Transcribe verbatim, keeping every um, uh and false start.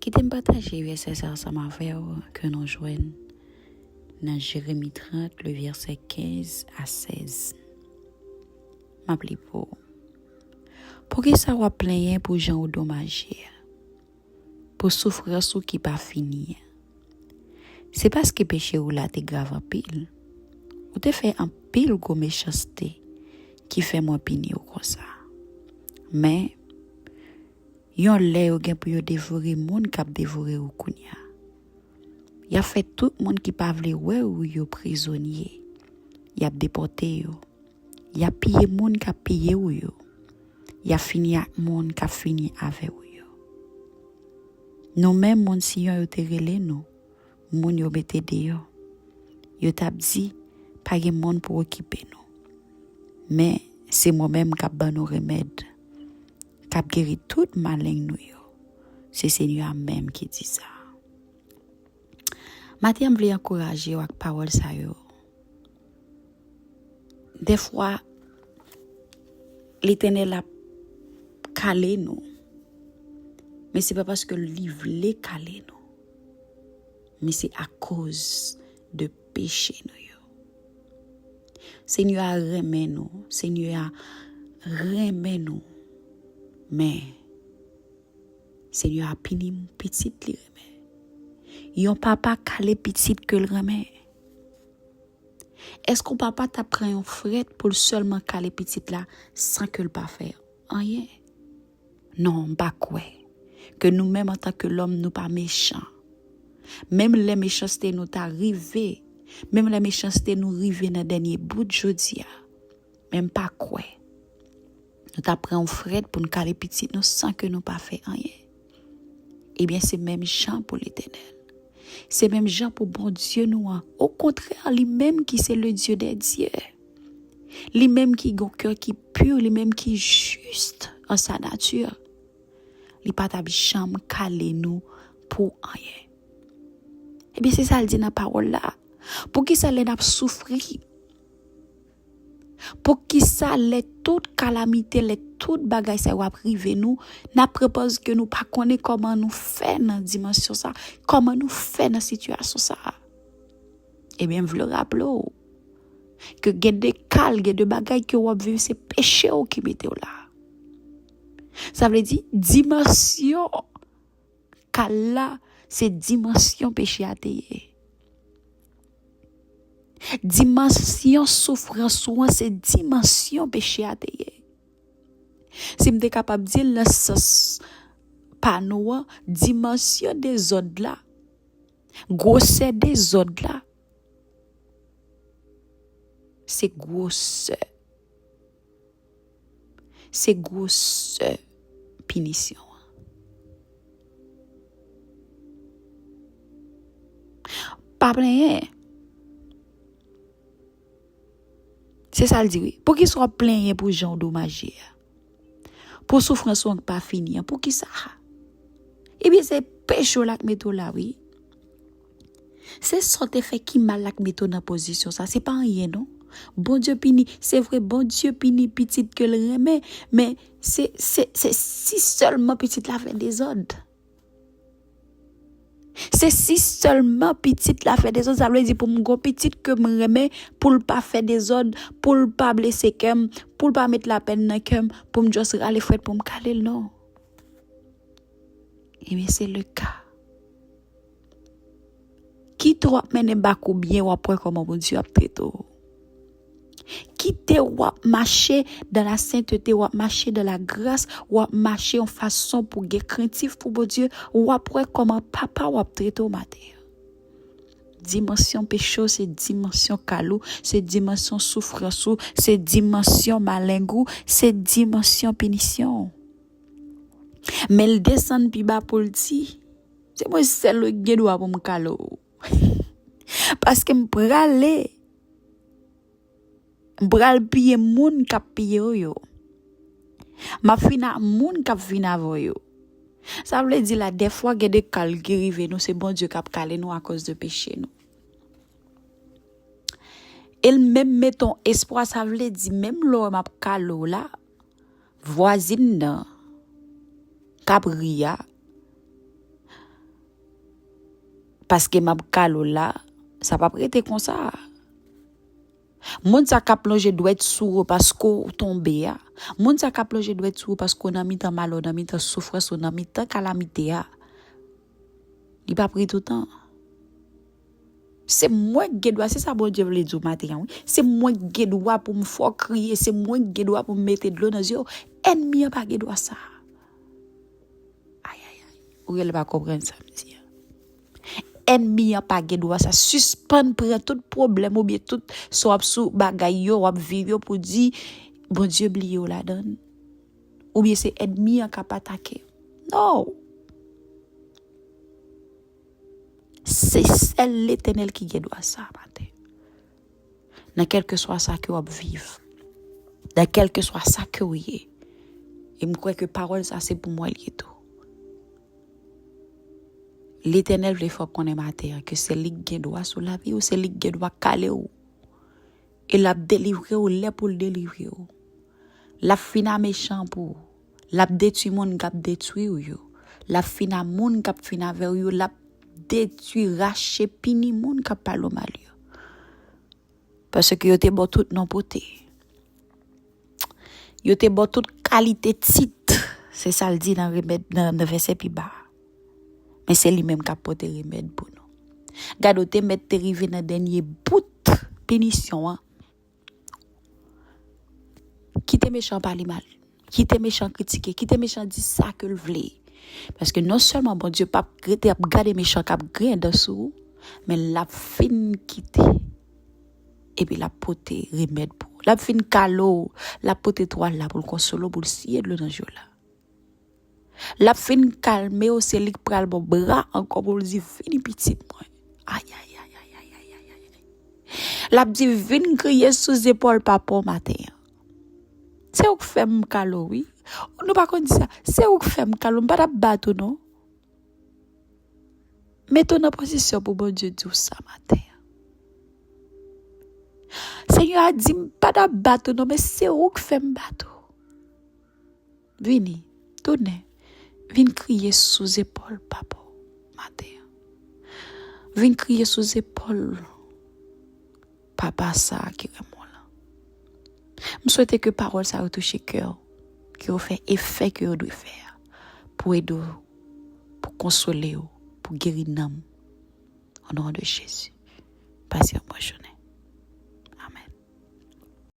Kite m pataje vèsè sa ansanm avè w ke nou jwenn nan Jeremi trant, le vèsè kenz a sèz. M ap li pou ou. Poukisa w ap plenyen pou jan w domaje a? Pou soufrans ou ki pa fini a? Se paske peche w la te grav anpil. Ou te fè anpil gwo mechanste ki fè mwen pini w konsa. Men, yon lè yo gen pou yo devore moun k ap devore w kounye a. Y ap fè tout moun ki pa vle wè w yo prizonye. Y ap depòte yo. Y ap piye moun k ap piye w yo. Y ap fini ak moun k ap fini avè w yo. Nou menm, moun Siyon yo te rele nou, moun yo mete deyò. Yo t ap di, pa gen moun pou okipe nou. Men, se mwen menm k ap ban nou remèd, k ap geri tout maleng nou yo. Se Senyè a menm ki di sa. Maten an, m vle ankouraje w ak pawòl sa yo. Dèfwa, Letènèl ap kale nou. Men se pa paske li vle kale nou. Men se akoz de peche nou yo. Senyè a renmen nou. Senyè a renmen nou. Men, Senyè a pini pitit li renmen. Yon papa kale pitit ke l renmen. Èske yon papa t ap pran yon frèt pou l sèlman kale pitit la san ke l pa fè anyen? Non, m pa kwè ke nou menm antanke lòm, nou pa mechan. Menm lè mechanste nou ta rive, menm lè mechanste nou rive nan dènye bout jodi a, men m pa kwè nou ta pran yon frèt pou n kale pitit nou san ke nou pa fè anyen. Ebyen, se menm jan pou Letènèl. Se menm jan pou Bondye nou an. Okontrè, li menm ki se le Dieu des dieux. Li menm ki gon kè ki pi, li menm ki jis an sa nati. Li pa t ap janm kale nou pou anyen. Ebyen, se sa l di nan pawòl la. Poukisa lè n ap soufri? Poukisa lè tout kalamite, lè tout bagay sa yo ap rive nou, n ap pran pòz ke nou pa konnen kòman nou fè nan dimansyon sa, kòman nou fè nan sitiyasyon sa? Ebyen, m vle raple w ke gen de kal, gen de bagay ke w ap viv, se peche w ki mete w la. Sa vle di, dimansyon kal la, se dimansyon peche a te ye. Dimansyon soufrans ou an, se dimansyon peche a te ye. Si m te kapab di l nan sans pa nou an, dimansyon dezòd la, gwosè dezòd la, se gwosè se gwosè pinisyon an. Pa plenyen. Se sa l di wi. Poukisa w ap plenyen pou jan w domaje a? Pou soufrans ou an k pa fini an? Poukisa? Ebyen, se peche w la k mete w la wi. Se sa w te fè ki mal la k mete w nan pozisyon sa. Se pa anyen non. Bondye pini, se vre, Bondye pini pitit ke l renmen, men se, se, se si sèlman pitit la fè dezòd. Se si sèlman pitit la fè dezòd, sa vle di pou m gon pitit ke m renmen, pou l pa fè dezòd, pou l pa blese kè m, pou l pa met lapèn nan kè m, pou m just rale frèt pou m kale l, non. Ebyen, se le ka. Kite w ap mennen bak ou byen, w ap wè kòman Bondye ap trete w. Kite w ap mache dans la sainteté, w ap mache dans la grâce, w ap mache yon fason pou gen krentif pou Bondye, w ap wè kòman Papa w ap trete w maten an. Dimansyon peche w se dimansyon kal ou, se dimansyon soufrans ou, se dimansyon maleng ou, se dimansyon pinisyon w. Men l desann pi ba pou l di, se mwen sèl ou gen dwa pou m kale w. Paske m prale, m pral piye moun k ap piye w yo. M ap fin ak moun k ap fin avè w yo. Sa vle di la, dèfwa gen de kal ki rive nou, se Bondye k ap kale nou akoz de peche nou. E l menm mete yon espwa, sa vle di, menm lè w wè m ap kale w la, vwazin nan k ap ri a, Paske m ap kale w la, sa p ap rete konsa. Moun sa k ap lonje dwèt sou ou paske w tonbe a. Moun sa k ap lonje dwèt sou ou paske w nan mitan malè, w nan mitan soufrans, w nan mitan kalamite a. Li p ap ret toutan. Se mwen k gen dwa, se sa Bondye vle di w maten an, wi. Se mwen k gen dwa pou m fè w kriye, se mwen k gen dwa pou m mete dlo nan zye w. Ènmi an pa gen dwa sa. Ay, ay, ay. Ou genlè pa konprann sa m di a. Ènmi an pa gen dwa sa. Sispann pran tout pwoblèm oubyen tout sa w ap sou bagay yo, w ap viv yo pou di Bondye bliye w ladan l. Oubyen se ènmi an k ap atake. No! Se sèl Letènèl ki gen dwa sa maten. Nan kèlkeswa sa ke w ap viv, nan kèlkeswa sa ke w ye, e m kwè ke pawòl sa se pou mwen l ye tou. Letènèl vle fè w konnen maten an ke se li k gen dwa sou lavi w, se li k gen dwa kale w. E l ap delivre w lè pou l delivre w. L ap fini a mechan pou ou. L ap detwi moun k ap detwi w yo. L ap fini a moun k ap fini avè w yo. L ap detwi, rache, pini moun k ap pale w mal yo. Paske yo te ba w tout non pote. Yo te ba w tout kalite tit. Se sa l di nan remèd, nan, nan vèsè pi ba a. Men se li menm k ap pote remèd pou nou. Gade, w te mèt te rive nan dènye bout pinisyon an. Kite mechan pale mal. Kite mechan kritike. Kite mechan di sa ke l vle. Paske non sèlman Bondye p ap rete ap gade mechan k ap griyen dan sou ou, men l ap fin kite. Epi l ap pote remèd pou ou. L ap fin kale w. L ap pote twal la pou l konsole w, pou l siye dlo nan je w la. L ap fin kalme w, se li k pral ba w bra ankò pou l di, "Vini pitit mwen." Ay, ay, ay, ay, ay, ay, ay, ay, ay. L ap di, "Vin kriye sou zepòl papa w maten an." Se ou k fè m kale w, wi. Nou pa konn di sa. Se ou k fè m kale w. M pa t ap bat ou, non. Mete w nan pozisyon pou Bondye di w sa maten an. Senyè a di, "M pa t ap bat ou, non, men se ou k fè m bat ou." Vini, tounen, vin kriye sou zepòl papa w maten an. Vin kriye sou zepòl papa sa a ki renmen w lan. M swete ke pawòl sa yo touche kè w, ke yo fè efè ke yo dwe fè a, pou ede w, pou konsole w, pou geri nanm. Au nom de Jésus. Pase yon bon jounen.